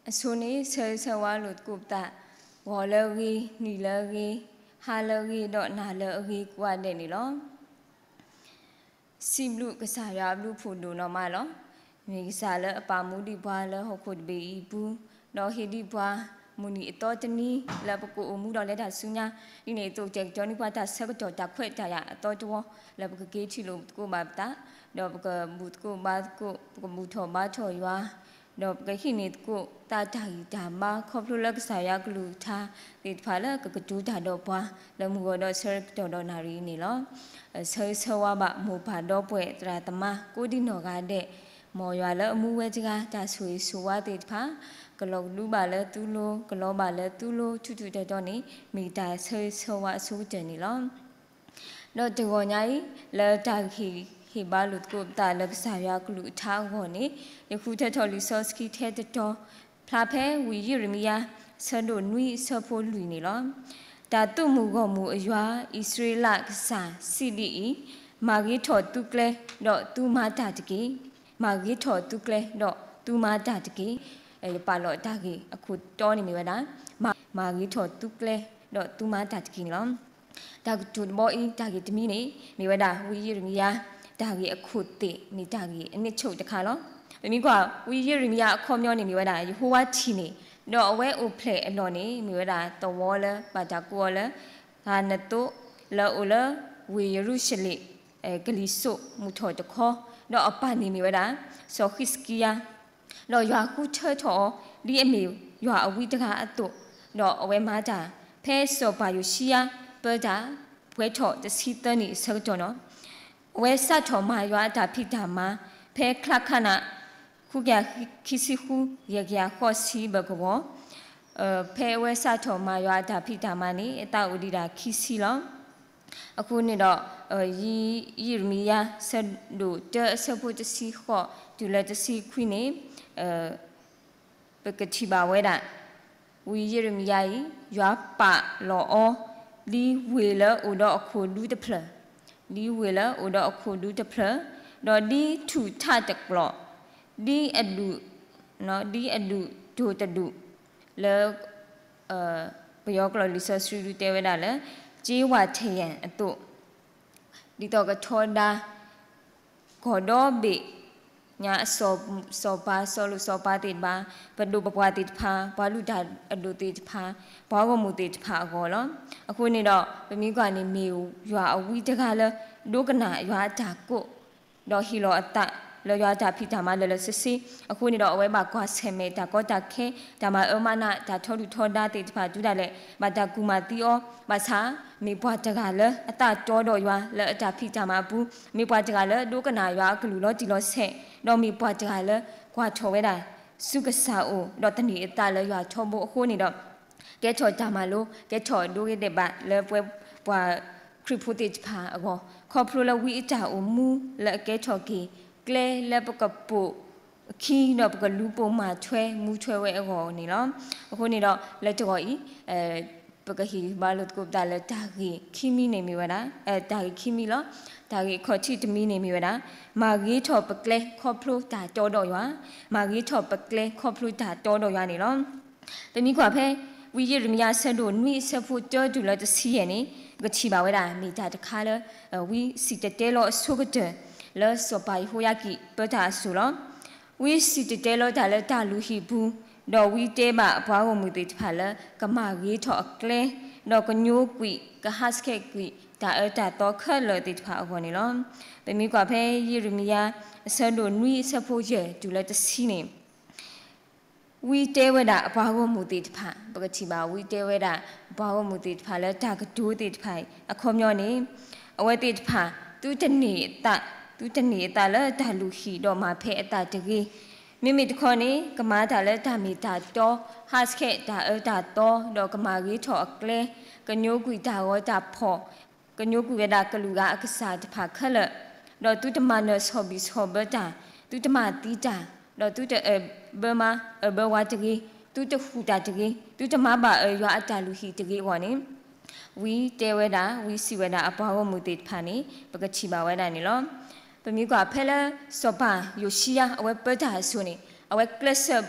အဆိန့ၣ် ဆၢဂ့ၤဆၢဝါလိာ်သကိးပသး, ဂီၤလၢအဂ့ၤ, နံၤလၢအဂ့ၤ, ဟါလၢအဂ့ၤ, ဒီးနၤလၢအဂ့ၤကိးဂၤဒဲးန့ၣ်လီၤ. စံးဘျုးကစၢ်ယွၤအဘျုးအဖှိၣ်ဒိၣ်နီၢ်မးလီၤ. မ့ၢ်ကစၢ်လၢအပာ်မူဒံးပှၤလၢဟီၣ်ခိၣ်တဘ့ၣ်အံၤအပူၤ, ဒီးဟ့ၣ်ဒံးပှၤ မုၢ်နံၤအသီတနံၤလၢပကအိၣ်မူဒီးလဲၤတၢ်ဆူညါ, ဒ်န့ၣ်အသိးကတဲာ်ကတီၤန့ၢ်ပှၤတၢ်ဆၢကတီၢ်တၢ်ခွဲးတၢ်ယာ်အသီတဝီ, လၢပကက့ၤထံၣ်လိာ်သကိးဘၣ်ပသး, ဒီးပကဘူၣ်သကိးဘါသကိး, ပကဘူၣ်ထီၣ်ဘါထီၣ်ယွၤ, ဒီးပကဟံးန့ၢ်သကိးသးတၢ်ဂံၢ်တၢ်ဘါ ခီဖျိလၢကစၢ်ယွၤအကလုၢ်ကထါသ့ၣ်တဖၣ်လၢကကတိၤတၢ်ဒီးပှၤ လၢမုၢ်ဂီၤဒီးဆၢကတီၢ်ဒီးနၣ်ရံၣ်အံၤန့ၣ်လီၤ. ဆၢဂ့ၤဆၢဝါဘၣ်မိၢ်ပၢ်ဒီပုၢ်ဝဲၢ်သရၣ်သမါ ကိးဒံနီၢ်ဂၤဒဲး, မ်ယွၤလၢအမူဝဲတဂၤ တၢ်ဆိၣ်ဂ့ၤဆိၣ်ဝါသ့ၣ်တဖၣ် ကလီၤကဒုဘၣ်လၢသုလိၤ, ကလီၤဘၣ်လၢသုလိၤ ထူးထူးတီၤတီၤန့ၣ် မ့ၢ်တၢ်ဆၢဂ့ၤဆၢဝါအဆိကတၢၢ်န့ၣ်လီၤ. ဒီးတဂီၤညါအံၤ လၢတၢ်ဟ့ၣ်ဂံၢ်ဟ့ၣ်ဘါလိာ်သကိးပသးလၢကစၢ်ယွၤအကလုၢ်ကထါအဂီၢ်န့ၣ်, ယဃုထၢထီၣ်လံာ်စီဆှံထဲတတီၤ, ဖျါဖဲဝံယံးရမံယၤ ဆၢဒိၣ်နွံအဆၢဖိလွံၢ်န့ၣ်လီၤ. တၢ်သုးမုၢ်ဂီၢ်မုၢ်အယွၤ အံၣ်စရ့လးကစၢ်စံးဒ်အံၤ, မၤဂ့ၤထီၣ်သုကျဲ, ဒီးသုမၤတၢ်တက့ၢ်. မၤဂ့ၤထီၣ်သုကျဲ, ဒီးသုမၤတၢ်တက့ၢ်. ယပာ်လီၤတၢ်ဂ့ၢ်အခိၣ်တီန့ၣ်မ့ၢ်ဝဲဒၣ် မၤ, မၤဂ့ၤထီၣ်သုကျဲ, ဒီးသုမၤတၢ်တက့ၢ်န့ၣ်လီၤ. တၢ်ကတိၤတဘီအံၤ တၢ်ဂ့ၢ်တမံၤန့ၣ် မ့ၢ်ဝဲဒၣ် ဝံယံးရမံယၤ တၢ်ဂ့ၢ်အခိၣ်သ့ၣ် မ့ၢ်တၢ်ဂ့ၢ်အနံၣ်ဆိၣ်တခါလီၤ. ပမ့ၢ်ကွၢ် ဝံယံးရမံယၤအခီပညီန့ၣ်မ့ၢ်ဝဲဒၣ် ယဟိဝၤထံးန့ၣ်, ဒီးအဝဲအိၣ်ဖျဲၣ်အလီၢ်န့ၣ် မ့ၢ်ဝဲဒၣ်သဝီလၢဘၣ်တၢ်ကိးအီၤလၢ ဃးနသိး လၢအအိၣ်လၢဝ့ၢ်ယရူၤၡလ့ၣ် ကလံၤစိးမုၢ်ထီၣ်တခီ, ဒီးအပၢ်န့ၣ်မ့ၢ်ဝဲဒၣ် စီၤဃံးစကံယၤ ဒီးယွၤဃုထၢထီၣ်အီၤ ဒ်အမ့ၢ်ယွၤအဝံတဂၤအသိး, ဒီးအဝဲမၤတၢ်ဖဲစီၤပၤယိၤၡံယၤ ပၢတၢ်ပှဲၤထီၣ်တဆံသၢနံၣ်အဆၢကတီၢ်န့ၣ်လီၤ. အဝဲစးထီၣ်မၤယွၤအတၢ်ဖံးတၢ်မၤ ဖဲချါခါနး ဃုကယၤခံဆံဃု ယဲၢ်ကယၤဃိးဆံဘၢၣ်ကဝီၤ, ဖဲအဝဲစးထီၣ်မၤယွၤအတၢ်ဖံးတၢ်မၤန့ၣ် အသးအိၣ်ဒံးဒၣ်ခံဆံလီၤ. အဃိန့ၣ်ဒီး ယံးရမံယၤ ဆၢဒိၣ်တၢအဆၢဖိတဆံဃိး တုၤလၢတဆံခွံန့ၣ် ပကထံၣ်ဘၣ်ဝဲဒၣ် ဝံယံးရမံယၤအံၤ ယွၤပာ်လီၤအီၤ ဒ်ဝ့ၢ်လၢအိၣ်ဒီးအခိၣ်ဒူတဖျၢၣ်, ဒ်ဝ့ၢ်လၢအိၣ်ဒီးအခိၣ်ဒူတဖျၢၣ်, ဒီးဒ်ထူၣ်ထးတကျိၤ, ဒ်အဒူၣ်, ဒ်အဒူၣ်ဒိၣ်တဒူၣ် လၢ ပယီၤကျိာ်လံာ်စီဆှံဒုးတဲဝဲဒၣ်လၢ ကၠ့ဝၣ်ထယၣ်အသိး, ဒ်သိးကထီဒါ ကီၢ်ဒီဘ့ၣ်ညါအ စီၤပၤ စီၤလိၣ်စီၤပၤသ့ၣ်တဖၣ်, ပဒိၣ်ပပှၢ်သ့ၣ်တဖၣ်, ပှၤလုၢ်တၢ်အဒိၣ်သ့ၣ်တဖၣ်, ပှၤဂီၢ်မုၢ်သ့ၣ်တဖၣ်အဂီၢ်လီၤ. အဃိန့ၣ်ဒီး ပမ့ၢ်ကွၢ်န့ၣ်မ့ၢ်ယွၤအဝံတဂၤလၢ ဒိကနၣ်ယွၤအတၢ်ကိး ဒီးဟ့ၣ်လီၤအသးလၢယွၤအတၢ်ဖံးတၢ်မၤလၢာ်လၢာ်ဆ့ဆ့, အဃိန့ၣ်ဒီး အဝဲဘၣ်ကွၢ်ဆၢၣ်မဲာ်တၢ်ကီတၢ်ခဲ, တၢ်မၤအၢမၤနး, တၢ်ထီဒုၣ်ထီဒါသ့ၣ်တဖၣ်တုၤဒၣ်လဲာ် ဘၣ်တၢ်ကူၣ်မၤသံအီၤ, ဘၣ်ဆၣ် မ့ၢ်ပှၤတဂၤလၢအသးတီဒီးယွၤလၢအတၢ်ဖံးတၢ်မၤအပူၤ, မ့ၢ်ပှၤတဂၤလၢဒိကနၣ်ယွၤအကလုၢ်လီၤတံၢ်လီၤဆဲး, ဒီးမ့ၢ်ပှၤတဂၤလၢကွၢ်ထီၣ်ဝဲဒၣ် ဆူကစၢ်အအိၣ် ဒီးသန့ၤအသးလၢယွၤထီဘိအဃိန့ၣ်ဒီး ကဲထီၣ်တၢ်မၤလိ ကဲထီၣ်အဒိဂ့ၤဒဲးဘးလၢပဝဲပှၤခရံာ်ဖိသ့ၣ်တဖၣ်အဂီၢ်, ခီဖျိလၢဝံအတၢ်အိၣ်မူလၢအကဲထီၣ်က့ၤ ကျဲလၢပကပိာ်အခံ ဒီးပကလူၤပိာ်မၤထွဲမူထွဲဝဲအဂီၢ်န့ၣ်လီၤ. အဃိန့ၣ်ဒီး လၢတဂီၤအံၤ ပကဟ့ၣ်ဘါလိာ်သကိးပသးလၢတၢ်ဂ့ၢ်ခံမံၤန့ၣ်မ့ၢ်ဝဲဒၣ်, တၢ်ဂ့ၢ်ခံမံၤလီၤ. တၢ်ဂ့ၢ်အခီၣ်ထံးတမံၤန့ၣ်မ့ၢ်ဝဲဒၣ် မၤဂ့ၤထီၣ်ပကျဲခီဖျိတၢ်တီဒီးယွၤ, မၤဂ့ၤထီၣ်ပကျဲခီဖျိတၢ်တီဒီးယွၤန့ၣ်လီၤ. ပမ့ၢ်ကွၢ်ဖဲ ဝံယံးရမံယၤ ဆၢဒိၣ်နွံအဆၢဖိတၢတုၤလၢတဆံယဲၢ်န့ၣ် ပကထံၣ်ဘၣ်ဝဲဒၣ် မ့ၢ်တၢ်တခါလၢ ဝံစံၣ်တဲၤတဲလီၤအဆိကတၢၢ် လၢစီၤပၤယဟိယၤကံၣ်ပၢတၢ်အစိၤလီၤ. ဝံစံၣ်တဲၤတဲလီၤတၢ်လၢတၢ်လုၢ်ဟံၣ်ပူၤ, ဒီးဝံတဲဘၣ်အပှၤဂီၢ်မုၢ်သ့ၣ်တဖၣ်လၢ ကမၤဂ့ၤထီၣ်အကျဲ, ဒီးကညိကွံာ် ကဟးဆှဲးကွံာ် တၢ်အၢတၢ်သီခဲလၢာ်သ့ၣ်တဖၣ်အဂီၢ်န့ၣ်လီၤ. ပမ့ၢ်ကွၢ်ဖဲ ယံးရမံယၤ အဆၢဒိၣ်နွံအဆၢဖိယဲၢ်တုၤလၢတဆံန့ၣ် ဝံတဲဝဲဒၣ်အပှၤဂီၢ်မုၢ်သ့ၣ်တဖၣ်, ပကထံၣ်ဘၣ် ဝံတဲဝဲဒၣ် အပှၤဂီၢ်မုၢ်သ့ၣ်တဖၣ်လၢတၢ်ကတိၤသ့ၣ်တဖၣ် အခီပညီန့ၣ်, အဝဲသ့ၣ်တဖၣ် သုတန့ၢ်အသး, သုတန့ၢ်အသးလၢတၢ်လုၢ်ဟံၣ်ဒီးမၤဖဲအသးတဂ့ၤ. မ့မ့ၢ်တခီန့ၣ် ကမၤတၢ်လၢတၢ်မ့ၢ်တၢ်တီ, ဟးဆှဲးတၢ်အၢတၢ်သီ, ဒီးကမၤဂ့ၤထီၣ်အကျဲ, ကညိကွံာ်တၢ်ဂီၤတၢ်ဖီၣ် ကညိကွံာ်ဝဲဒၣ်ကလုာ်ဂၤအကစၢ်တဖၣ်ခဲလၢာ်, ဒီးသုတမၤနၢၤဆီၣ်ဘံၣ်ဆီၣ်ဘၢတၢ်, သုတမၤသံတၢ်, ဒီးသုတအၢၣ်ဘၢမါအၢၣ်ဘၢဝၤတဂ့ၤ, သုတဟူးတၢ်တဂ့ၤ, သုတမၤဘၣ်အၢယွၤအတၢ်လုၢ်ဟံၣ်တဂ့ၤအဂီၢ်န့ၣ်, ဝံတဲဝဲဒၣ်, ဝံစံးဝဲဒၣ်အပှၤဂီၢ်မုၢ်သ့ၣ်တဖၣ်န့ၣ် ပကထံၣ်ဘၣ်ဝဲဒၣ်န့ၣ်လီၤ. ပမ့ၢ်ကွၢ်ဖဲလၢစီၤပၤယိၤၡံယၤ အဝဲပၢတၢ်အစိၤန့ၣ် အဝဲကျဲးစၢး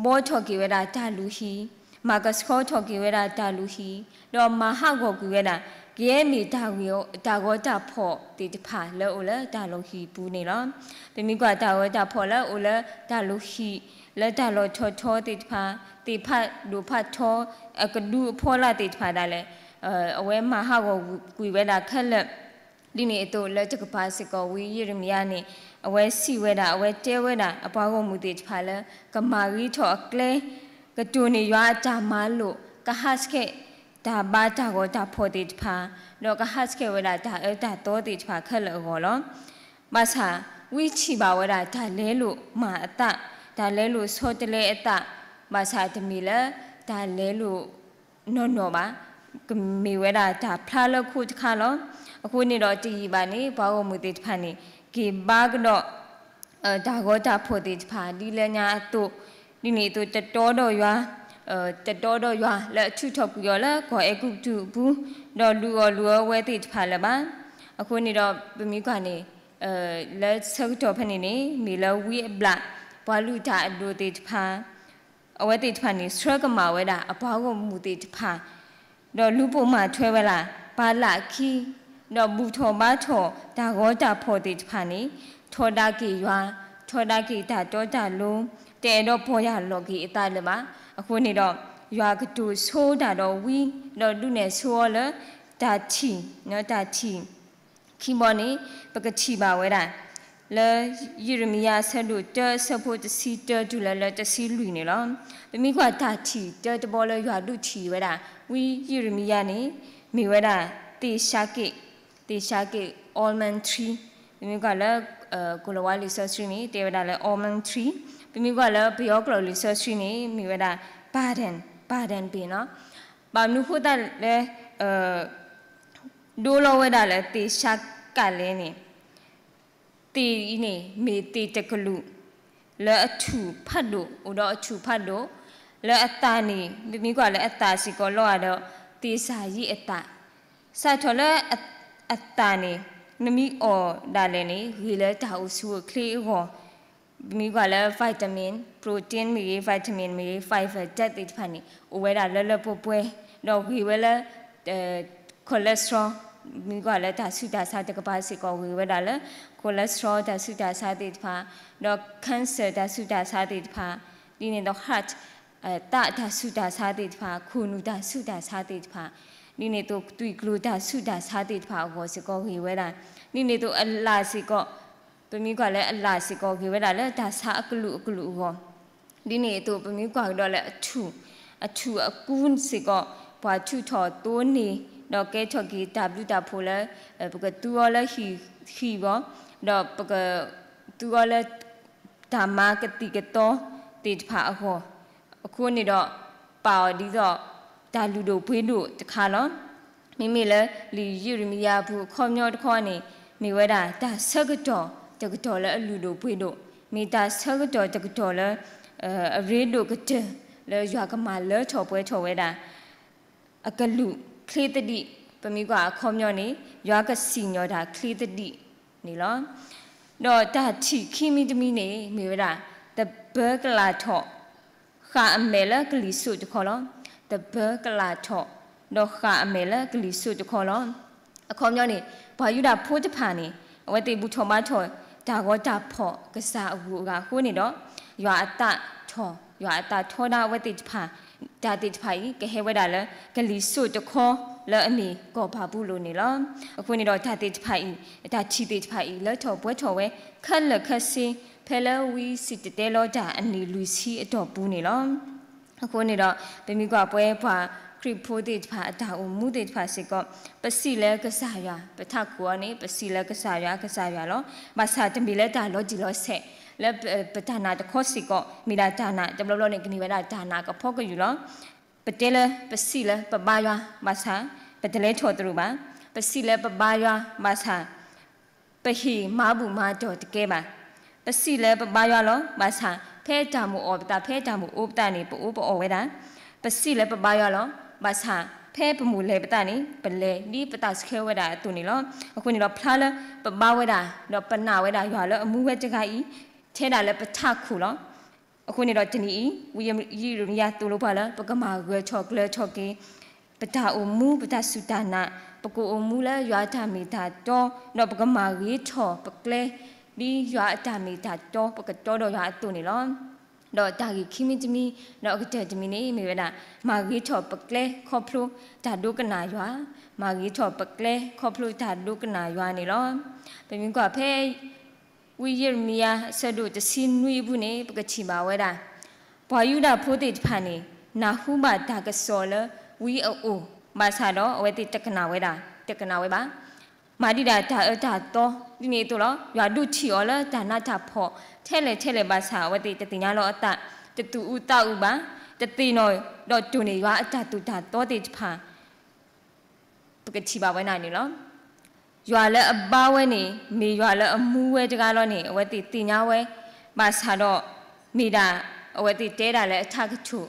ဘှီထီၣ်က့ၤဝဲဒၣ်တၢ်လုၢ်ဟံၣ်, မၤကဆှီထီၣ်က့ၤဝဲဒၣ်တၢ်လုၢ်ဟံၣ်, ဒီးမၤဟးဂီၤကွံာ်ဝဲဒၣ် ကယဲၢ်မ့ၢ်တၢ်ဂီၤတၢ်ဖှီၣ်သ့ၣ်တဖၣ်လၢအအိၣ်လၢတၢ်လုၢ်ဟံၣ်ပူၤန့ၣ်လီၤ. ပမ့ၢ်ကွၢ်တၢ်ဂီၤတၢ်ဖှီၣ်လၢအအိၣ်လၢတၢ်လုၢ်ဟံၣ် လၢတၢ်လီၢ်ထီၣ်ထီသ့ၣ်တဖၣ်, သ့ၣ်ဖးဒိၣ်ဖးထီ အကဒုအဖီလာ်သ့ၣ်တဖၣ်ဒၣ်လဲာ် အဝဲမၤဟးဂီၤကွံာ်ဝဲဒၣ်ခဲလၢာ် ဒ်န့ၣ်အသိးလၢတကပၤစ့ၢ်ကီး ဝံယံးရမံယၤန့ၣ် အဝဲစံးဝဲဒၣ် အဝဲတဲဝဲဒၣ် အပှၤဂီၢ်မုၢ်သ့ၣ်တဖၣ်လၢ ကမၤဂ့ၤထီၣ်အကျဲ, ကတိၢ်န့ၢ်ယွၤအတၢ်မၤလိာ်, ကဟးဆှဲးတၢ်ဘါတၢ်ဂီၤတၢ်ဖှီၣ်သ့ၣ်တဖၣ်, ဒီးကဟးဆှဲးဝဲဒၣ်တၢ်အၢတၢ်သီသ့ၣ်တဖၣ်ခဲလၢာ်အဂီၢ်လီၤ. ဘၣ်ဆၣ် ဝံထံၣ်ဘၣ်ဝဲဒၣ်တၢ်လဲလိာ်မၤအသး, တၢ်လဲလိာ်ဆီတလဲအသး, ဘၣ်ဆၣ်တမ့ၢ်လၢတၢ်လဲလိာ် နီၢ်နီၢ်ဘၣ်, ကမ့ၢ်ဝဲဒၣ်တၢ်ဖျါလၢခိတခါလီၤ. အဃိန့ၣ်ဒီးတယံာ်ဘၣ်န့ၣ် ပှၤဂီၢ်မုၢ်သ့ၣ်တဖၣ်န့ၣ် က့ၤဘါကဒီး တၢ်ဂီၤတၢ်ဖှီၣ်သ့ၣ်တဖၣ် ဒ်လၢညါအသိး, ဒ်န့ၣ်အသိးတတီဒီးယွၤ, တတီဒီးယွၤလၢအထုးထီၣ်ကွံာ်အီၤလၢကီၢ်အဲၤကူပတူးအပူၤ, ဒီးလူၤအီၣ်လူၤအီဝဲသ့ၣ်တဖၣ်လၢၤဘၣ်. အဃိန့ၣ်ဒီးပမ့ၢ်ကွၢ်န့ၣ် လၢဆၢကတီၢ်ဖဲန့ၣ်န့ၣ် မ့ၢ်လၢဝံအဘျၣ် ပှၤလုၢ်တၢ်အဒိၣ်သ့ၣ်တဖၣ် အဝဲသ့ၣ်တဖၣ်န့ၣ် ဆှၢကမၣ်ဝဲဒၣ်အပှၤဂီၢ်မုၢ်သ့ၣ်တဖၣ်, ဒီးလူၤပိာ်မၤထွဲဝဲဒၣ် ပှၤလၢအခံ, ဒီးဘူၣ်ထီၣ်ဘါထီၣ်တၢ်ဂီၤတၢ်ဖှီၣ်သ့ၣ်တဖၣ်န့ၣ် ထီဒါက့ၤယွၤ, ထီဒါက့ၤတၢ်တီတၢ်လိၤ, တအဲၣ်ဒိးပီၢ်ယၢ်လီၤက့ၤအသးလၢၤဘၣ်. အဃိန့ၣ်ဒီး ယွၤကတိၤဆိဒၣ်ဒီးဝံ, ဒီးဒုးနဲၣ်ဆိအီၤလၢ တၢ်ထံၣ်, တၢ်ထံၣ် ခံဘီန့ၣ် ပကထံၣ်ဘၣ်ဝဲဒၣ် လၢယံးရမံယၤအဆၢဒိၣ်တၢအဆၢဖိတဆံတၢတုၤလၢလၢတဆံလွံၢ်န့ၣ်လီၤ. ပမ့ၢ်ကွၢ်တၢ်ထံၣ်တၢတဘီလၢယွၤဒုးထံၣ်ဝဲဒၣ် ဝံယံးရမံယၤန့ၣ် မ့ၢ်ဝဲဒၣ် သ့ၣ်ၡါက့ၣ်, သ့ၣ်ၡါက့ၣ် almond tree, ပမ့ၢ်ကွၢ်လၢ ကိၤလၤဝါလံာ်စီဆှံန့ၣ် တဲဝဲဒၣ်လၢ almond tree, ပမ့ၢ်ကွၢ်လၢပယီၤကျိာ်လံာ်စီဆှံန့ၣ် မ့ၢ်ဝဲဒၣ် ပၣ်ဒၣ်, ပၣ်ဒၣ်ပ့ၤနီၤ. ဘၣ်မနုၤဃိသတးလၢ ဒိလီၤဝဲဒၣ်လၢသ့ၣ်ၡါက့ၣ်လဲၣ်န့ၣ်, သ့ၣ်အံၤန့ၣ် မ့ၢ်သ့ၣ်တကလုာ် လၢအထူၣ်ဖးဒိၣ်, အိၣ်ဒီးအထူၣ်ဖးဒိၣ်, လၢအသၣ်န့ၣ် ပမ့ၢ်ကွၢ်လၢအသၣ်စ့ၢ်ကီးလီၤဂာ်ဒီး သ့ၣ်စၢ်ယံအသၣ်, စးထီၣ်လၢအသၣ်န့ၣ် နမ့ၢ်အီၣ်ဒၣ်လဲာ်န့ၣ် ဂ့ၤလၢတၢ်အိၣ်ဆူၣ်အိၣ်ချ့အဂီၢ် ပမ့ၢ်ကွၢ်လၢ vitamin, protein မ့ၢ်ဂ့ၤ, vitamin မ့ၢ်ဂ့ၤ, fiber ဓာတ်သ့ၣ်တဖၣ်န့ၣ် အိၣ်ဝဲဒၣ်လၢလၢပှဲၤပှဲၤ, ဒီးဂ့ၤဝဲလၢ cholesterol, မ့ၢ်ကွၢ်လၢတၢ်ဆူးတၢ်ဆါတကပၤစ့ၢ်ကီးဂ့ၤဝဲဒၣ်လၢ cholesterol တၢ်ဆူးတၢ်ဆါသ့ၣ်တဖၣ်, ဒီး cancer တၢ်ဆူးတၢ်ဆါသ့ၣ်တဖၣ်, ဒ်န့ၣ်ဒီး heart သးတၢ်ဆူးတၢ်ဆါသ့ၣ်တဖၣ်, ခိၣ်နူာ်တၢ်ဆူးတၢ်ဆါသ့ၣ်တဖၣ်, ဒ်န့ၣ်အသိးသွံၣ်ကျိၤတၢ်ဆူးတၢ်ဆါသ့ၣ်တဖၣ်အဂီၢ်စ့ၢ်ကီးဂ့ၤဝဲဒၣ်, ဒ်န့ၣ်အသိးအလၣ်စ့ၢ်ကီး ပမ့ၢ်ကွၢ်လၢအလၣ်စ့ၢ်ကီးဂ့ၤဝဲဒၣ်လၢတၢ်ဆါအကလုာ်အကလုာ်အဂီၢ်, ဒ်န့ၣ်အသိးပမ့ၢ်ကွၢ်ကဒီးလၢအထူၣ်, အထူၣ်အကူစ့ၢ်ကီး ပှၤထုးထီၣ်သိန့ၢ် ဒီးကဲထီၣ်က့ၤတၢ်ဘျုးတၢ်ဖှိၣ်လၢ ပကသူအီၤလၢဟံၣ်ဃံၢ်ဘီ, ဒီးပကသူအီၤလၢ တၢ်မၤကသံၣ်ကသီသ့ၣ်တဖၣ်အဂီၢ်, အဃိန့ၣ်ဒီး ပာ်အီၤဒ်သိး တၢ်လုၢ်ဒိၣ်ပှ့ၤဒိၣ်တခါလီၤ. မ့မ့ၢ်လၢလံာ်ယံးရမံယၤအပူၤအခီပညီတခီန့ၣ် မ့ၢ်ဝဲဒၣ်တၢ်ဆၢကတီၢ်တကတီၢ်လၢအလုၢ်ဒိၣ်ပှ့ၤဒိၣ်, မ့ၢ်တၢ်ဆၢကတီၢ်တကတီၢ်လၢ အရ့ဒိၣ်ကတၢၢ်လၢယွၤကမၤလၢထီၣ်ပှဲၤထီၣ်ဝဲဒၣ် အကလုာ်ချ့သဒံး, ပမ့ၢ်ကွၢ်အခီပညီန့ၣ် ယွၤကစံၣ်ညီၣ်တၢ်ချ့သဒံးန့ၣ်လီၤ. ဒီးတၢ်ထံၣ်ခံမံၤတမံၤန့ၣ် မ့ၢ်ဝဲဒၣ် သဘၢကလၢ်ထီၣ် ဃၣ်အမဲာ်လၢကလံၤစိးတခီလီၤ. သဘၢကလၢ်ထီၣ် ဒီးဃၣ်အမဲာ်လၢကလံၤစိးတခီလီၤ. အခီပညီန့ၣ် ပှၤယူဒၤဖိတဖၣ်န့ၣ် အဝဲသ့ၣ်ဘူၣ်ထီၣ်ဘါထီၣ်တၢ်ဂီၤတၢ်ဖှီၣ်ကစၢ်အဂုၤအဂၤအဃိန့ၣ်ဒီး ယွၤအသးထီၣ် ယွၤအသးထီဒါအဝဲသ့ၣ်တဖၣ်, တၢ်သ့ၣ်တဖၣ်အံၤ ကဟဲဝဲဒၣ်လၢကလံၤစိးတခီလၢအမ့ၢ်ကီၢ်ဘၤဘူလိၣ်န့ၣ်လီၤ. အဃိန့ၣ်ဒီးတၢ်သ့ၣ်တဖၣ်အံၤ တၢ်ထံၣ်သ့ၣ်တဖၣ်အံၤ လၢထီၣ်ပှဲၤထီၣ်ဝဲ ခဲလၢာ်ခဲဆ့ ဖဲလၢဝံစံၣ်တဲၤတဲလီၤတၢ်အနံၣ်လွံၢ်ဆံအတီၢ်ပူၤန့ၣ်လီၤ. အဃိန့ၣ်ဒီး ပမ့ၢ်ကွၢ်ပဝဲပှၤခရံာ်ဖိသ့ၣ်တဖၣ်အတၢ်အိၣ်မူသ့ၣ်တဖၣ်စ့ၢ်ကီး ပစံးလၢကစၢ်ယွၤ, ပထးခိၣ်အီၤန့ၣ် ပစံးလၢကစၢ်ယွၤ ကစၢ်ယွၤလီၤ. ဘၣ်ဆၣ်တမ့ၢ်လၢတၢ်လီၤတံၢ်လီၤဆဲး လၢပတၢ်နာ်တခီစ့ၢ်ကီး မ့ၢ်ဒၣ်တၢ်နာ်တဘျီဘျီန့ၣ် ကမ့ၢ်ဝဲဒၣ်တၢ်နာ်ကဖီကယုၢ်လီၤ. ပတဲလၢပစံးလၢပဘါယွၤ ဘၣ်ဆၣ် ပတလဲၤထီၣ်သရူးဘၣ်. ပစံးလၢပဘါယွၤ ဘၣ်ဆၣ် ပဟ့ၣ်မၤဘူၣ်မၤတီၢ်တကဲဘၣ်. ပစံးလၢပဘါယွၤလီၤ. ဘၣ်ဆၣ် ဖဲတၢ်မိၣ်အီၣ်ပသး ဖဲတၢ်မိၣ်အီပသးန့ၣ် ပအီပအီဝဲဒၣ်. ပစံးလၢပဘါယွၤလီၤ. ဘၣ်ဆၣ် ဖဲပမိၣ်လဲၤပသးန့ၣ် ပလဲၤဒ်ပသးဆှၢဝဲဒၣ်အသိးန့ၣ်လီၤ. အဃိန့ၣ်ဒီး ဖျါလၢပဘါဝဲဒၣ် ဒီးပနာ်ဝဲဒၣ်ယွၤလၢအမူဝဲတဂၤအံၤ ထဲဒၣ်လၢပထးခိၣ်လီၤ. အဃိန့ၣ်ဒီးတနံၤအံၤ ဝံယံးရမံယၤသိၣ်လိပှၤလၢ ပကမၤဂၢၢ်ထီၣ်ကျၢၤထီၣ်က့ၤ ပတၢ်အိၣ်မူ ပတၢ်စူၢ်တၢ်နာ်, ပကအိၣ်မူလၢယွၤအတၢ်မ့ၢ်တၢ်တီ, ဒီးပကမၤဂ့ၤထီၣ်ပကျဲ ဒ်ယွၤအတၢ်မ့ၢ်တၢ်တီ ပကတီဒီးယွၤအသိးန့ၣ်လီၤ. ဒီးတၢ်ဂ့ၢ်ခံမံၤတမံၤ ဒီးအကတၢၢ်တမံၤန့ၣ် မ့ၢ်ဝဲဒၣ် မၤဂ့ၤထီၣ်ပကျဲခီဖျိတၢ်ဒိကနၣ်ယွၤ, မၤဂ့ၤထီၣ်ပကျဲခီဖျိတၢ်ဒိကနၣ်ယွၤန့ၣ်လီၤ. ပမ့ၢ်ကွၢ်ဖဲ ဝံယံးရမံယၤ အဆၢဒိၣ်တဆံနွံအပူၤန့ၣ် ပကထံၣ်ဘၣ်ဝဲဒၣ် ပှၤယူဒၤဖိသ့ၣ်တဖၣ်န့ၣ် နၢ်ဟူဘၣ်တၢ်ကစီၣ်လၢဝံအအိၣ် ဘၣ်ဆၣ်ဒီးအဝဲသ့ၣ်တကနၣ်ဝဲဒၣ်, တကနၣ်ဝဲဘၣ်. မၤဒံးဒၣ်တၢ်အၢတၢ်သီ ဒ်န့ၣ်အသိးလီၤ. ယွၤဒုးထံၣ်အီၤလၢတၢ်နးတၢ်ဖှီၣ် ထဲလဲၣ်ထဲလဲၣ်ဘၣ်ဆၣ် အဝဲသ့ၣ်တသ့ၣ်ညါလီၤအသး, တသူၣ်အူသးအူဘၣ်, တသ့ၣ်နီၣ်ဒီးတိၢ်န့ၢ်ယွၤအတၢ်သိၣ်တၢ်သီသ့ၣ်တဖၣ် ပကထံၣ်ဘၣ်ဝဲဒၣ်န့ၣ်လီၤ. ယွၤလၢအဘါဝဲန့ၣ် မ့ၢ်ယွၤလၢအမူဝဲတဂၤလီၤန့ၣ် အဝဲသ့ၣ်သ့ၣ်ညါဝဲ, ဘၣ်ဆၣ်ဒီး မ့ၢ်ဒၣ် အဝဲသ့ၣ်တဲဒၣ်လၢအထးခိၣ်,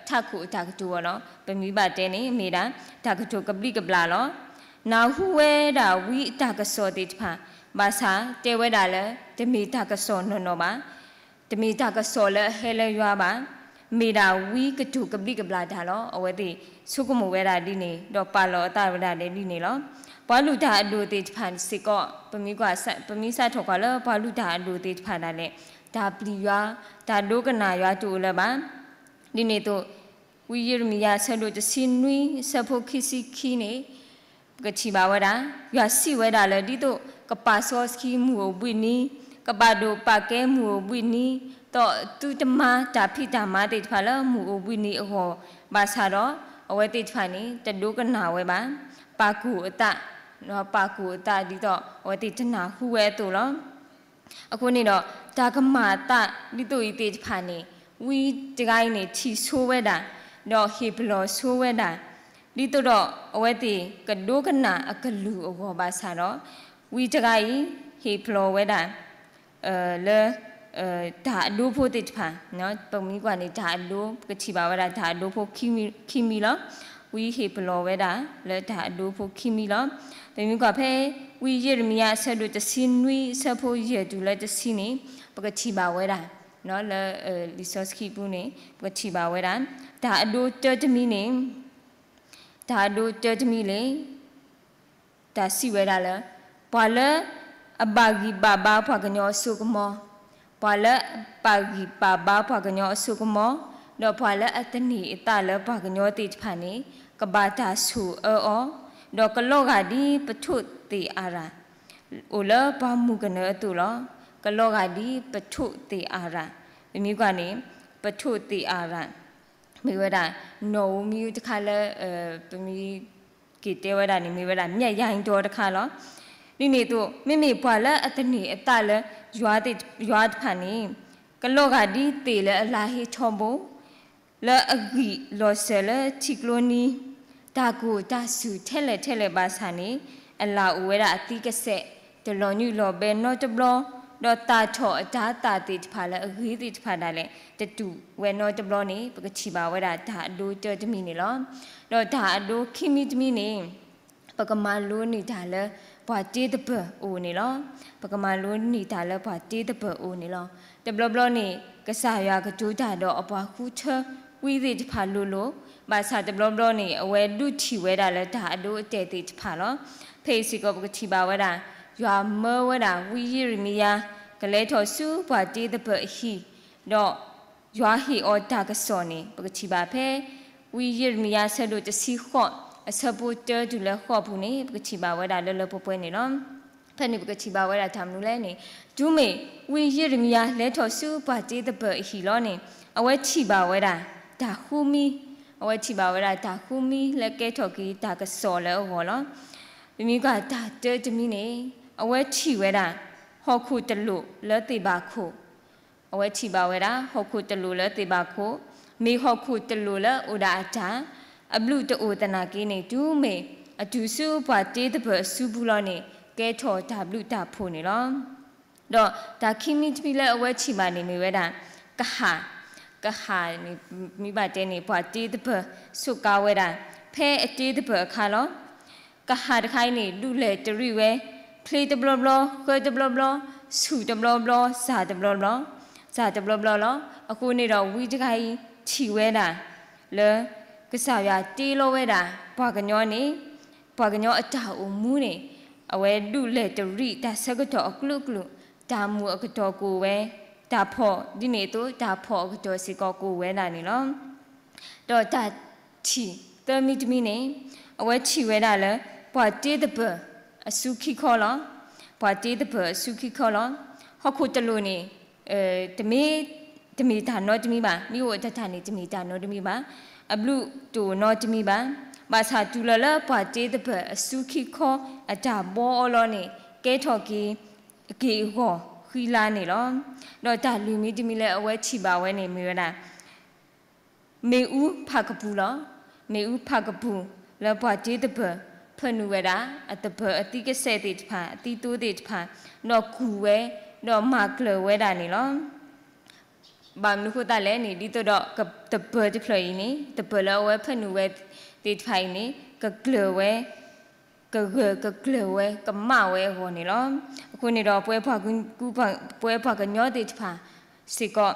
ထးခိၣ်အတၢ်ကတိၤအီၤလီၤ. ပမ့ၢ်ဘၣ်တဲန့ၣ် မ့ၢ်ဒၣ်တၢ်ကတိၤကဘျံးကဘျၣ်လီၤ. နၢ်ဟူဝဲဒၣ်ဝံအတၢ်ကစီၣ်သ့ၣ်တဖၣ်, ဘၣ်ဆၣ်တဲဝဲဒၣ်လၢ တမ့ၢ်တၢ်ကစီၣ်နီၢ်နီၢ်ဘၣ်. တမ့ၢ်တၢ်ကစီၣ်လၢအဟဲလၢယွၤဘၣ်, မ့ၢ်ဒၣ်ဝံကတိၤကဘျံးကဘျၣ်တၢ်လီၤ. အဝဲသ့ၣ်ဆိကမိၣ်ဝဲဒၣ်ဒ်န့ၣ် ဒီးပာ်လီၤအသးဝဲဒၣ်ဒ်န့ၣ်လီၤ. ပှၤလုၢ်တၢ်အဒိၣ်သ့ၣ်တဖၣ်စ့ၢ်ကီး ပမ့ၢ်ကွၢ်, ပမ့ၢ်စးထီၣ်ကွၢ်လၢပှၤလုၢ်တၢ်အဒိၣ်သ့ၣ်တဖၣ်ဒၣ်လဲာ် တၢ်ပျံၤယွၤ, တၢ်ဒိကနၣ်ယွၤတအိၣ်လၢၤဘၣ်. ဒ်န့ၣ်အသိး ဝံယံးရမံယၤ အဆၢဒိၣ်တဆံနွံ အဆၢဖိခံဆံခံန့ၣ် ပကထံၣ်ဘၣ်ဝဲဒၣ် ယွၤစံးဝဲဒၣ်လၢ ဒ်သိးကပာ်စီဆှံမုၢ်အိၣ်ဘှံးနံၤ, ကဘၣ်ဒိၣ်ပာ်ကဲမုၢ်အိၣ်ဘှံးနံၤ, ဒီးသုတမၤတၢ်ဖံးတၢ်မၤသ့ၣ်တဖၣ်လၢမုၢ်အိၣ်ဘှံးနံၤအဂီၢ်ဘၣ်ဆၣ်ဒီး အဝဲသ့ၣ်တဖၣ်န့ၣ် တဒိကနၣ်ဝဲဘၣ်, ပာ်ကိၢ်အသး, ပာ်ကိၢ်အသးဒ်သိး အဝဲသ့ၣ်တနၢ်ဟူဝဲအသိးလီၤ. အဃိန့ၣ်ဒီး တၢ်ကမၤအသးဒ်သိးအံၤသ့ၣ်တဖၣ်န့ၣ် ဝံတဂၤအံၤန့ၣ် ထံၣ်ဆိဝဲဒၣ်, ဒီးဟ့ၣ်ပလီၢ်ဆိဝဲဒၣ်, ဒ်သိးဒီးအဝဲသ့ၣ်ကဒိကနၣ်အကလုၢ်အဂီၢ်ဘၣ်ဆၣ်ဒီး ဝံတဂၤအံၤ ဟ့ၣ်ပလီၢ်ဝဲဒၣ် လၢ တၢ်အဒိဖိသ့ၣ်တဖၣ်, ပမ့ၢ်ကွၢ်န့ၣ် တၢ်အဒိ ပကထံၣ်ဘၣ်ဝဲဒၣ်တၢ်အဒိဖိခံမံၤလီၤ. ဝံဟ့ၣ်ပလီၢ်ဝဲဒၣ်လၢတၢ်အဒိဖိခံမံၤလီၤ. ပမ့ၢ်ကွၢ်ဖဲ ဝံယံးရမံယၤ အဆၢဒိၣ်တဆံနွံ အဆၢဖိယဲၢ်တုၤလၢတဆံန့ၣ် ပကထံၣ်ဘၣ်ဝဲဒၣ် လၢ လံာ်စီဆှံပူၤန့ၣ် ပကထံၣ်ဘၣ်ဝဲဒၣ် တၢ်အဒိတၢတမံၤန့ၣ် တၢ်အဒိတၢတမံၤန့ၣ် တၢ်စံးဝဲဒၣ်လၢ ပှၤလၢအဘၣ်ဂံၢ်ဘၣ်ဘါပှၤကညီအစိကမီၤ, ပှၤလၢအဘၣ်ဂံၢ်ဘၣ်ဘါပှၤကညီအစိကမီၤ, ဒီးပှၤလၢအသန့ၤအသးလၢပှၤကညီသ့ၣ်တဖၣ်န့ၣ် ကဘၣ်တၢ်ဆိၣ်အၢအီၤ, ဒီးကလီၤဂာ်ဒ်ပထိၣ်သ့ၣ်အၤရၣ် အိၣ်လၢပှၢ်မုၢ်ကနၢအသိးလီၤ. ကလီၤဂာ်ဒ်ပထိၣ်သ့ၣ်အၤရၣ်, ပမ့ၢ်ကွၢ်န့ၣ် ပထိၣ်သ့ၣ်အၤရၣ် မ့ၢ်ဝဲဒၣ် နီၣ်ဧိၤမံၤဧိၤတခါလၢ ပမ့ၢ်က့ၤတဲဝဲဒၣ်န့ၣ် မ့ၢ်ဝဲဒၣ် မျၢ်ယၤဟံၣ်တီၤတခါလီၤ. ဒ်န့ၣ်အသိး မ့မ့ၢ်ပှၤလၢအသန့ၤအသးလၢ ယွၤတဖၣ်န့ၣ် ကလီၤဂာ်ဒ်သ့ၣ်လၢအလၤဟ့ထီဘိ လၢအဂံၢ်လီၤစၢၤလၢထံကျိနံၤ, တၢ်ကိၢ်တၢ်စူၢ်ထဲလဲၣ်ထဲလဲၣ်ဘၣ်ဆၣ်န့ၣ် အလၤအိၣ်ဝဲဒၣ်အသံကစဲး, တလီၤညံးလီၤဘဲနီတဘျီ, ဒီးသၣ်ထီၣ်အတၤသၣ်သ့ၣ်တဖၣ်လၢအဂ့ၤသ့ၣ်တဖၣ်ဒၣ်လဲာ် တတူၢ်ဝဲနီတဘျီန့ၣ် ပကထံၣ်ဘၣ်ဝဲဒၣ်တၢ်အဒိတၢတမံၤန့ၣ်လီၤ. ဒီးတၢ်အဒိခံမံၤတမံၤန့ၣ် ပကမၤလိန့ၢ်တၢ်လၢပှၤတ့သပၢၤအိၣ်န့ၣ်လီၤ. ပကမၤလိန့ၢ်တၢ်လၢပှၤတ့သပၢၤအိၣ်န့ၣ်လီၤ. တဘျီဘျီန့ၣ် ကစၢ်ယွၤကတိၤတၢ်ဒီးအပှၤဃုထၢဝံသ့ၣ်တဖၣ်လိၤလိၤ, ဘၣ်ဆၣ်တဘျီဘျီန့ၣ် အဝဲဒုးထံၣ်ဝဲဒၣ်လၢတၢ်အဒိအတဲာ်သ့ၣ်တဖၣ်လီၤ. ဖဲအံၤစ့ၢ်ကီးပကထံၣ်ဘၣ်ဝဲဒၣ် ယွၤမၢဝဲဒၣ်ဝံယံးရမံယၤ ကလဲၤထီၣ်ဆူပှၤတ့သပၢၤအဟံၣ်, ဒီးယွၤဟ့ၣ်အီၤတၢ်ကစီၣ်န့ၣ် ပကထံၣ်ဘၣ်ဖဲ ဝံယံးရမံယၤ အဆၢဒိၣ်တဆံဃိး အဆၢဖိတၢတုၤလၢဃိးပူၤန့ၣ် ပကထံၣ်ဘၣ်ဝဲဒၣ်လၢလၢပှဲၤပှဲၤန့ၣ်လီၤ. ဖဲန့ၣ်ပကထံၣ်ဘၣ်ဝဲဒၣ်တၢ်မနုၤလဲၣ်န့ၣ်, တုၤမ့ၢ်ဝံယံးရမံယၤ လဲၤထီၣ်ဆူပှၤတ့သပၢၤအဟံၣ်လီၤန့ၣ် အဝဲထံၣ်ဘၣ်ဝဲဒၣ်တၢ်ဃုမံ, အဝဲထံၣ်ဘၣ်ဝဲဒၣ်တၢ်ဃုမံလၢကဲထီၣ်က့ၤတၢ်ကစီၣ်လၢအဂီၢ်လီၤ. ပမ့ၢ်ကွၢ်တၢ်တၢတမံၤန့ၣ် အဝဲထံၣ်ဝဲဒၣ် ဟီၣ်ခိၣ်တလိာ်လၢသ့ၣ်ဘၣ်ခိၣ် အဝဲထံၣ်ဘၣ်ဝဲဒၣ် ဟီၣ်ခိၣ်တလိာ်လၢသ့ၣ်ဘၣ်ခိၣ်, မ့ၢ်ဟီၣ်ခိၣ်တလိာ်လၢအိၣ်ဒၣ်အတၢ်, အဘျုးတအိၣ်သနာ်က့န့ၣ် တုၤမ့ၢ်အတုၤဆူပှၤတ့သပၢၤအစုပူၤလီၤန့ၣ် ကဲထီၣ်တၢ်ဘျုးတၢ်ဖှိၣ်န့ၣ်လီၤ. ဒီးတၢ်ခံမံၤတမံၤလၢအဝဲထံၣ်ဘၣ်န့ၣ်မ့ၢ်ဝဲဒၣ် ကဟၣ်, ကဟၣ်န့ၣ် မ့ၢ်ဘၣ်တဲန့ၣ် ပှၤတ့သပၢၤစူးကါဝဲဒၣ် ဖဲအတ့သပၢၤအခါလီၤ. ကဟၣ်တခါအံၤန့ၣ် ဒူးလဲၢ်တရံးဝဲ, ချ့တဘျီဘျီ, ဃၢတဘျီဘျီ, ဆူၣ်တဘျီဘျီ, စၢ်တဘျီဘျီ, စးတဘျီဘျီလီၤ. အဃိန့ၣ်ဒီး ဝံတဂၤအံၤထံၣ်ဝဲဒၣ် လၢ ကစၢ်ယွၤတ့လီၤဝဲဒၣ် ပှၤကညီန့ၣ် ပှၤကညီအတၢ်အိၣ်မူန့ၣ် အဝဲဒုးလဲၤတရံးတၢ်ဆၢကတီၢ်အကလုာ်ကလုာ်, တၢ်မူးအကတီၢ်ကအိၣ်ဝဲ, တၢ်ဖှီၣ်ဒ်န့ၣ်အသိး တၢ်ဖှီၣ်အကတီၢ်စ့ၢ်ကီးကအိၣ်ဝဲဒၣ်န့ၣ်လီၤ. ဒီးတၢ်ထံၣ်သၢမံၤတမံၤန့ၣ် အဝဲထံၣ်ဝဲဒၣ်လၢ ပှၤတ့သပၢၤအစုခံခီလီၤ. ပှၤတ့သပၢၤအစုခံခီလီၤ. ဟီၣ်ခိၣ်တလိၤန့ၣ် တမ့ၢ်, တမ့ၢ်တၢ်နီတမံၤဘၣ်. မ့ၢ်အိၣ်အတၢ်တၢ်န့ၣ် တမ့ၢ်တၢ်နီတမံၤဘၣ်. အဘျုးတအိၣ်နီတမံၤဘၣ်. ဘၣ်ဆၣ်တုၤလီၤလၢပှၤတ့သပၢၤအစုခံခီအတၢ်ဘှီအီၤလီၤန့ၣ် ကဲထီၣ်က့ၤ အက့ၢ်အဂီၤဃံလၤန့ၣ်လီၤ. ဒီးတၢ်လွံၢ်မံၤတမံၤလၢအဝဲထံၣ်ဘၣ်ဝဲန့ၣ်မ့ၢ်ဝဲဒၣ် မ့ၣ်အူဖးကပူၤလီၤ. မ့ၣ်အူဖးကပူၤလၢပှၤတ့သပၢၤ ဖၢနုာ်ဝဲဒၣ် အသပၢၤအသံကစဲးသ့ၣ်တဖၣ် အသံသိသ့ၣ်တဖၣ်, ဒီးကူၣ်ဝဲ, ဒီးမၤကျၢၤဝဲဒၣ်န့ၣ်လီၤ. ဘၣ်မနုၤဃိသတးလဲၣ်န့ၣ် ဒ်သိးဒီး သပၢၤတဖျၢၣ်အံၤန့ၣ် သပၢၤလၢအဝဲဖၢနုာ်ဝဲသ့ၣ်တဖၣ်အံၤန့ၣ် ကကျၢၤဝဲ ကဂၢၢ်ကကျၢၤဝဲ ကမၣ်ဝဲအဂီၢ်န့ၣ်လီၤ. အဃိန့ၣ်ဒီး ပဝဲပှၤကညီသ့ၣ်တဖၣ်စ့ၢ်ကီး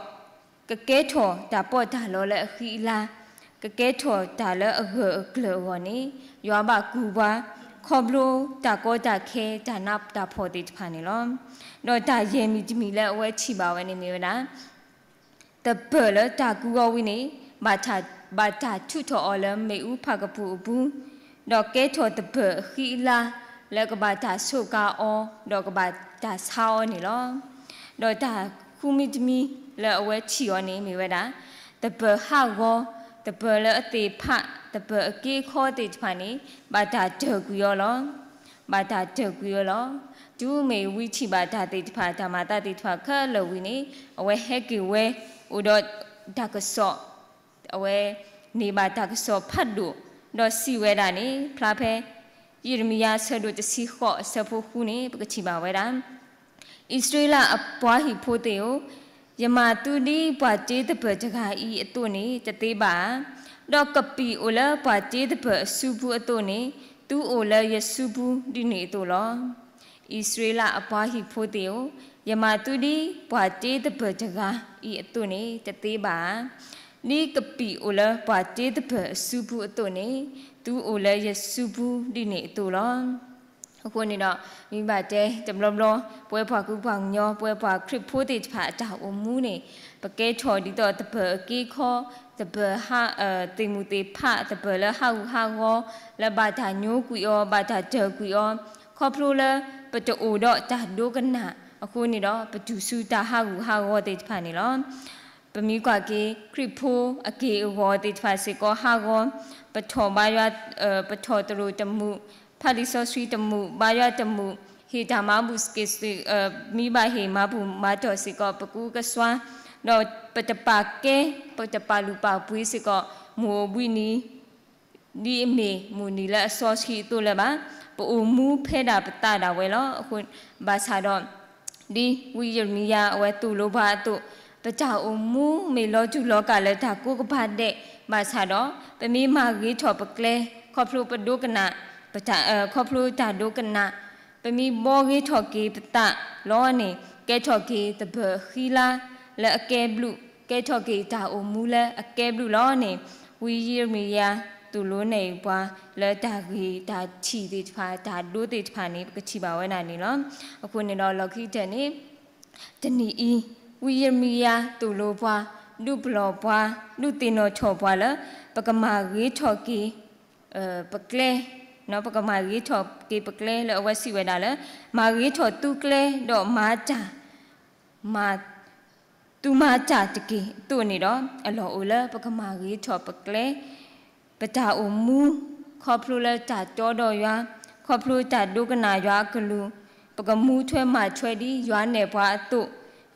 ကကဲထီၣ်တၢ်ပီးတၢ်လီလၢအဃံအလၤ, ကကဲထီၣ်တၢ်လၢအဂၢၢ်အကျၢၤအဂီၢ်န့ၣ် ယွၤဘၣ်ကူၣ်ပှၤ ခီဖျိတၢ်ကီတၢ်ခဲ တၢ်နးတၢ်ဖှီၣ်သ့ၣ်တဖၣ်န့ၣ်လီၤ. ဒီးတၢ်ယဲၢ်မံၤတမံၤလၢအဝဲထံၣ်ဘၣ်ဝဲန့ၣ်မ့ၢ်ဝဲဒၣ် သပၢၤလၢတၢ်ကူအီၤဝံၤန့ၣ် ဘၣ်တၢ်ထုးထီၣ်အီၤလၢမ့ၣ်အူဖးကပူၤအပူၤ, ဒီးကဲထီၣ်သပၢၤအဃံအလၤ လၢကဘၣ်တၢ်စူးကါအီၤ ဒီးကဘၣ်တၢ်ဆါအီၤန့ၣ်လီၤ. ဒီးတၢ်ဃုမံၤတမံၤလၢအဝဲထံၣ်အီၤန့ၣ်မ့ၢ်ဝဲဒၣ် သပၢၤဟးဂီၤ, သပၢၤလၢအသ့ၣ်ဖး, သပၢၤအက့အခီသ့ၣ်တဖၣ်န့ၣ် ဘၣ်တၢ်တၢၢ်ကွံာ်အီၤလီၤ. ဘၣ်တၢ်တၢၢ်ကွံာ်အီၤလီၤ. တုၤမ့ၢ်ဝံထံၣ်ဘၣ်တၢ်သ့ၣ်တဖၣ် တၢ်မၤသးသ့ၣ်တဖၣ်ခဲလၢာ်ဝံၤန့ၣ် အဝဲဟဲက့ၤဝဲ အိၣ်ဒီးတၢ်ကစီၣ် အဝဲန့ၢ်ဘၣ်တၢ်ကစီၣ်ဖးဒိၣ် ဒီးစံးဝဲဒၣ်န့ၣ် ဖျါဖဲ ယံးရမံယၤအဆၢဒိၣ်တဆံဃိးအဆၢဖိဃုန့ၣ် ပကထံၣ်ဘၣ်ဝဲဒၣ် အံၣ်စရ့လးအပှၤဟံၣ်ဖိသ့ၣ်ဧၢ, ယမၤသုဒ်ပှၤတ့သပၢၤတဂၤအံၤအသိးန့ၣ် တသ့ဘၣ်ဧါ. ဒီးကပံာ်အိၣ်လၢပှၤတ့သပၢၤအစုပူၤအသိးန့ၣ် သုအိၣ်လၢယစုပူၤဒ်န့ၣ်အသိးလီၤ. အံၣ်စရ့လးအပှၤဟံၣ်ဖိသ့ၣ်ဧၢ, ယမၤသုဒ်ပှၤတ့သပၢၤတဂၤအံၤအသိးန့ၣ် တသ့ဘၣ်ဧါ. ဒ်ကပံာ်အိၣ်လၢပှၤတ့သပၢၤအစုပူၤအသိးန့ၣ် သုအိၣ်လၢယစုပူၤဒ်န့ၣ်အသိးလီၤ. အဃိန့ၣ်ဒီး မ့ၢ်ဘၣ်တဲတဘျီဘျီ ပဝဲပှၤကူပှၤကညီ ပဝဲပှၤခရံာ်ဖိသ့ၣ်တဖၣ်အတၢ်အိၣ်မူန့ၣ် ပကဲထီၣ်ဒ်သိးသပၢၤအက့အခီ, သပၢၤဟး, သ့ၣ်မုၢ်သ့ၣ်ဖး, သပၢၤလၢဟးဂူာ်ဟးဂီၤ, လၢဘၣ်တၢ်ညိကွံာ်အီၤ, ဘၣ်တၢ်တၢၢ်ကွံာ်အီၤ, ခီဖျိလၢပတအိၣ်ဒီးတၢ်ဒိကနၣ်အဃိန့ၣ်ဒီး ပတူၢ်ဆူတၢ်ဟးဂူာ်ဟးဂီၤသ့ၣ်တဖၣ်န့ၣ်လီၤ. ပမ့ၢ်ကွၢ်က့ၤ ခရံာ်ဖိအက့ၢ်အဂီၤသ့ၣ်တဖၣ်စ့ၢ်ကီးဟးဂီၤ, ပထီၣ်ဘါယွၤ, ပထီၣ်သရိာ်တမုာ်, ဖးလံာ်စီဆှံတမုာ်, ဘါယွၤတမုာ်, ဟ့ၣ်တၢ်မၤဘူၣ်စ့ၢ်ကီး, မ့ၢ်ဘၣ်ဟ့ၣ်မၤဘူၣ်မၤတီၢ်စ့ၢ်ကီး ပကူကစွါ, ဒီးပတပာ်ကဲ, ပတပာ်လုၢ်ပာ်ပှ့ၤစ့ၢ်ကီး မုၢ်အိၣ်ဘှံးနံၤ ဒ်အမ့ၢ်မုၢ်နံၤလၢအစီဆှံအသိးလၢၤဘၣ်. ပအိၣ်မူဖဲဒၣ်ပသးဒၣ်ဝဲလီၤ. အဃိ ဘၣ်ဆၣ်ဒီး ဒ်ဝံယံးရမံယၤအဝဲသိၣ်လိပှၤအသိး, ပတၢ်အိၣ်မူမ့ၢ်လီၤတူၢ်လီၤကာ်လၢတၢ်ကိးကပၤဒဲး, ဘၣ်ဆၣ်ဒီး ပမ့ၢ်မၤဂ့ၤထီၣ်ပကျဲ ခီဖျိပဒိကနၣ်, ပတၢ်, ခီဖျိတၢ်ဒိကနၣ်, ပမ့ၢ်ဘှီဂ့ၤထီၣ်က့ၤပသးလီၤန့ၣ် ကဲထီၣ်က့ၤသပၢၤအဃံလၤလၢအကဲဘျုး, ကဲထီၣ်က့ၤတၢ်အိၣ်မူလၢအကဲဘျုးလီၤန့ၣ် ဝံယံးရမံယၤသိၣ်လိနဲၣ်ပှၤလၢတၢ်ဂ့ၢ်တၢ်ထံၣ်သ့ၣ်တဖၣ် တၢ်ဒိသ့ၣ်တဖၣ်န့ၣ် ပကထံၣ်ဘၣ်ဝဲဒၣ်န့ၣ်လီၤ. အဃိန့ၣ်ဒီးလီၢ်ခံကတၢၢ်န့ၣ် တနံၤအံၤ ဝံယံးရမံယၤသိၣ်လိပှၤ, ဒုးပလီၢ်ပှၤ, ဒုးသ့ၣ်နီၣ်ထီၣ်ပှၤလၢ ပကမၤဂ့ၤထီၣ်က့ၤ ပကျဲ, ပကမၤဂ့ၤထီၣ်က့ၤပကျဲလၢအဝဲစံးဝဲဒၣ်လၢ မၤဂ့ၤထီၣ်သုကျဲဒီးမၤတၢ် မၤ, သုမၤတၢ်တက့ၢ်အသိးန့ၣ်ဒီး အလီၢ်အိၣ်လၢပကမၤဂ့ၤထီၣ်ပကျဲ, ပတၢ်အိၣ်မူ, ခီဖျိလၢတၢ်တီဒီးယွၤ, ခီဖျိတၢ်ဒိကနၣ်ယွၤအကလုၢ်, ပကမူထွဲမၤထွဲဒ်ယွၤနဲၣ်ပှၤအသိး,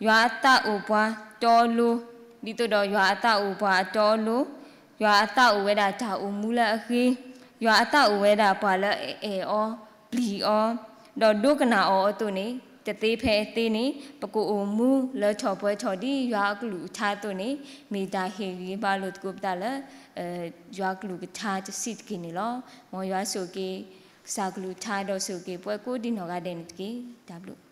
ယွၤအသးအိၣ်ပှၤတီလိၤ, ဒ်သိးဒီးယွၤအသးအိၣ်ပှၤအတီအလိၤ, ယွၤအသးအိၣ်ဝဲဒၣ်တၢ်အိၣ်မူလၢအဂ့ၤ, ယွၤအသးအိၣ်ဝဲဒၣ်ပှၤလၢအအဲၣ်အီၤ, ပျံၤအီၤ, ဒီးဒိကနၣ်အီၤအသိးန့ၣ် တသ့ဖဲအသ့န့ၣ် ပကအိၣ်မူလၢထီၣ်ပှဲၤထီၣ်ဒ်ယွၤအကလုၢ်ကထါအသိးန့ၣ် မ့ၢ်တၢ်ဟ့ၣ်ဂံၢ်ဘါလိာ်သကိးပသးလၢ ယွၤကလုၢ်ကထါတဆံးတက့ၢ်န့ၣ်လီၤ. မ်ယွၤဆိၣ်ဂ့ၤက့ၤ ကစၢ်ကလုၢ်ကထါဒီးဆိၣ်ဂ့ၤက့ၤပှၤကိးဒံနီၢ်ဂၤဒဲးန့ၣ်တက့ၢ်. တၢ်ဘျုး